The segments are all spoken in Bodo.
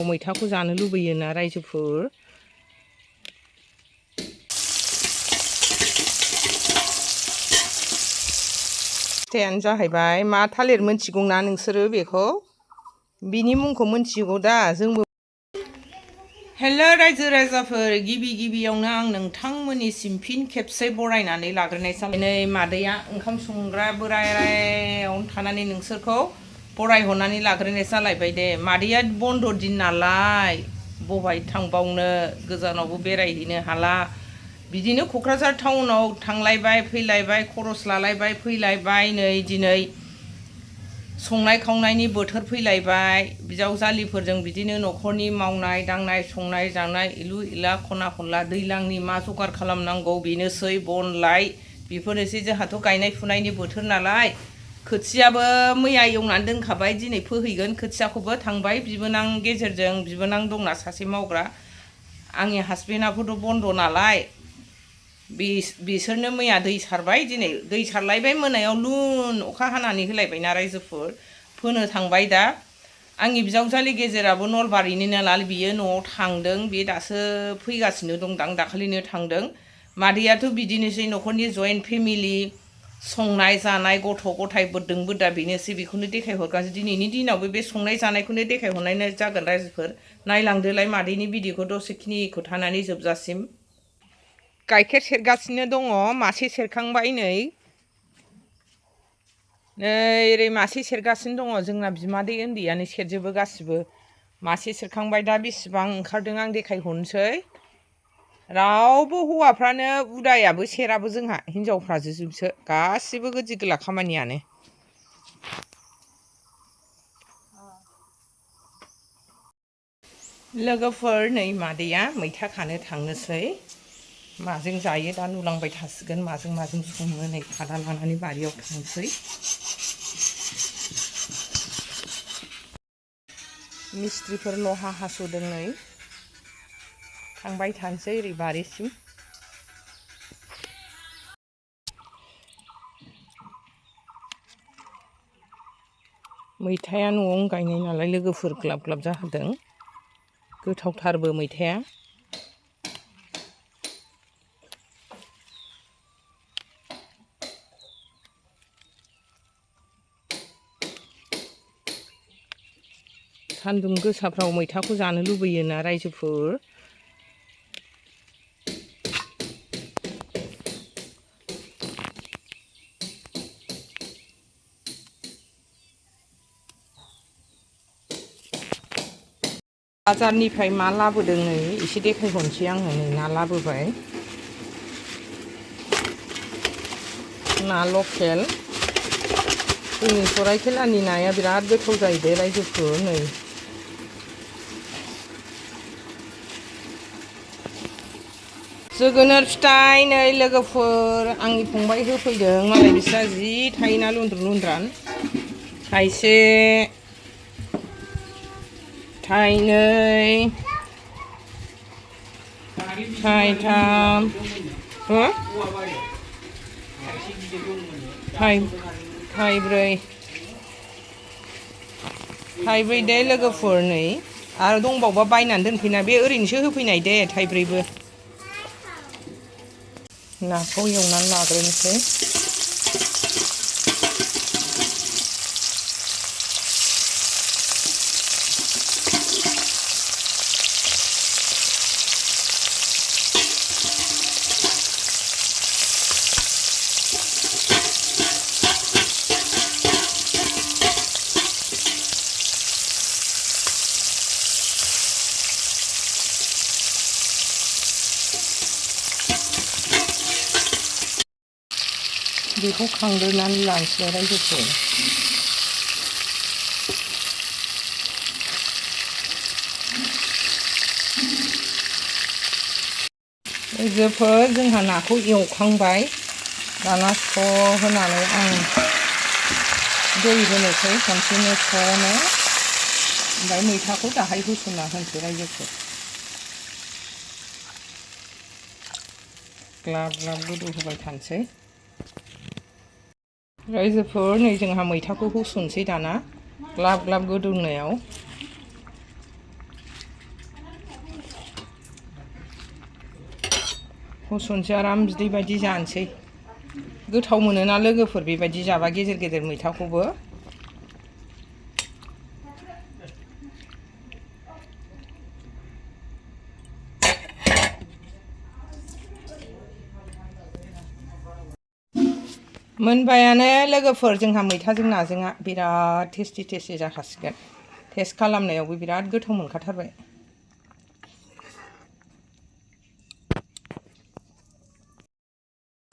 मैथाखौ जानो लुबैयोना रायजोफोर फिथाइयानो जाहैबाय मा थालिर मोनथिगौना नोंसोरो बेखौ बिनि मुंखौ मोनथिगौ दा जोंबो हेल' रायजो राजाफोर गिबियावनो आं नोंथांमोननिसिम फिन खेबसे बरायनानै लाग्रोनाय जाबाय नै मादैया ओंखाम संग्रा बोरायावनो थानानै नोंसोरखौ बरायहरनानै लाग्रोनाय जालायबाय दे मादैया बन्द' दिन नालाय बहाय थांबावनो गोजानावबो बेरायहैनो हाला बिदिनो क'क्राझार टाउनाव थांलायबाय फैलायबाय खरस लालायबाय फैलायबाय नै दिनै संनाय खावनायनि बोथोर फैलायबाय बिजावजालिफोरजों बिदिनो न'खरनि मावनाय दांनाय संनाय जानाय इलु इला खना खनला दैलांनि मा जगार खालामनांगौ बेनोसै बन लाय बेफोरनोसै जोंहाथ' गायनाय फुनायनि बोथोर नालाय खोथियाबो मैया एवनानै दोनखाबाय दिनै फोहैगोन खोथियाखौबो थांबाय बिबोनां गेजेरजों बिबोनां दंना सासे मावग्रा आंनि हासबेन्डआबोथ' बन्द' नालाय बिसोरनो मैया दै सारबाय दिनै दै सारलायबाय मोनायाव लुन अखा हानानै होलायबायना रायजोफोर फोनो थांबाय दा आंनि बिजावजालि गेजेराबो नलबारिनि नालाय बियो न'आव थांदों बे दासो फैगासिनो दंदां दाखालिनो थांदों मादैयाथ' बिदिनोसै न'खरनि जयेन्ट फेमिलि संनाय जानाय गथ' गथाय बोदों बोदा बेनोसै बेखौनो देखायहरगासिनो दिनैनि दिनावबो बे संनाय जानायखौनो देखायहरनाय जागोन रायजोफोर नायलांदोलाय मादैनि भिडिअखौ दसेखिनिखौ थानानै जोबजासिम गाइखेर सेरगासिनो दङ मासे सेरखांबाय नै ओरै मासे सेरगासिनो दङ जोंना बिमादै उन्दैयानो सेरजोबो गासिबो मासे सेरखांबाय दा बेसेबां ओंखारदों आं देखायहरनोसै रावबो हौवाफ्रानो उदायाबो सेराबो जोंहा हिनजावफ्रासो गासिबो गोदि गोला खामानियानो लोगोफोर नै मादैया मैथा खानो थांनोसै माजों जायो दा नुलांबाय थासिगोन माजों सङो नै खादा लानानै बारियाव थांसै मिस्ट्रिफोर लहा हास'दों नै थांबाय थानोसै ओरै बारिसिम मैथाया न'आवनो गायनाय नालाय लोगोफोर ग्लाब ग्लाब जाहोदों गोथावथारबो मैथाया सान्दुं गोसाफ्राव मैथाखौ जानो लुबैयोना रायजोफोर बाजारनिफ्राय मा लाबोदों नै एसे देखायहरनोसै आङो नै ना लाबोबाय ना लकेल जोंनि सरायखेलानि नाया बिराद गोथाव जायो दे रायजोफोर नै जोगोनार फिथाइ नै लोगोफोर आंनि फंबाय होफैदों मालाय बिस्रा जि थायोना लुन्द्रुन लुन्द्रान थाइसे थाइनै थाइथाम थाइब्रै दे लोगोफोर नै आरो दंबावबा बायनानै दोनफैना बे ओरैनोसो होफैनाय दे थाइब्रैबो नाखौ एवनानै लाग्रोनोसै बेखौ खांग्रोनानै लानोसै रायजोफोर रायजोफोर जोंहा नाखौ एवखांबाय दाना स' होनानै आं दै होनोसै खनसेनो s'नो ओमफ्राय मैथाखौ दाहाय होसनना होनोसै रायजोफोर ग्लाब ग्लाब गोदौ होबाय थानोसै रायजोफोर नै जोंहा मैथाखौ होसनसै दाना ग्लाब ग्लाब गोदौनायाव होसनसै आराम बिदै बायदि जानोसै। गोथाव मोनोना लोगोफोर बेबायदि जाबा गेजेर गेजेर मैथाखौबो। मोनबायानो लोगोफोर जोंहा मैथाजों नाजोंआ बिराद टेस्टि जाखासिगोन। टेस्ट खालामनायावबो बिराद गोथाव मोनखाथारबाय।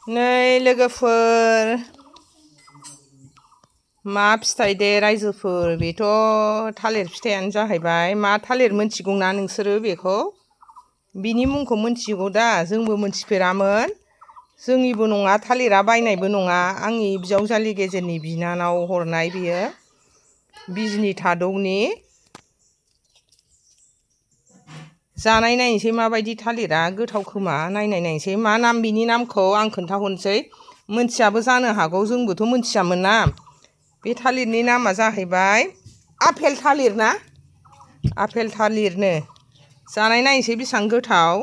नै लोगोफोर मा फिथाइ दे रायजोफोर, बेथ' थालिर फिथाइयानो जाहैबाय। मा थालिर मोनथिगौना नोंसोरो बेखौ? बिनि मुंखौ मोनथिगौ दा? जोंबो मोनथिफेरामोन। जोंनिबो नङा, थालिरा बायनायबो नङा। आंनि बिजावजालि गेजेरनि बिनानाव हरनाय बियो बिजनि थादौनि। जानाय नायनोसै माबायदि थालिरा, गोथाव खोमा। नायनोसै मा नाम, बिनि नामखौ आं खोन्थाहरनोसै। मोनथियाबो जानो हागौ, जोंबोथ' मोनथियामोन ना। बे थालिरनि नामा जाहैबाय आफेल थालिर ना? आफेल थालिरनो। जानाय नायनोसै बेसेबां गोथाव।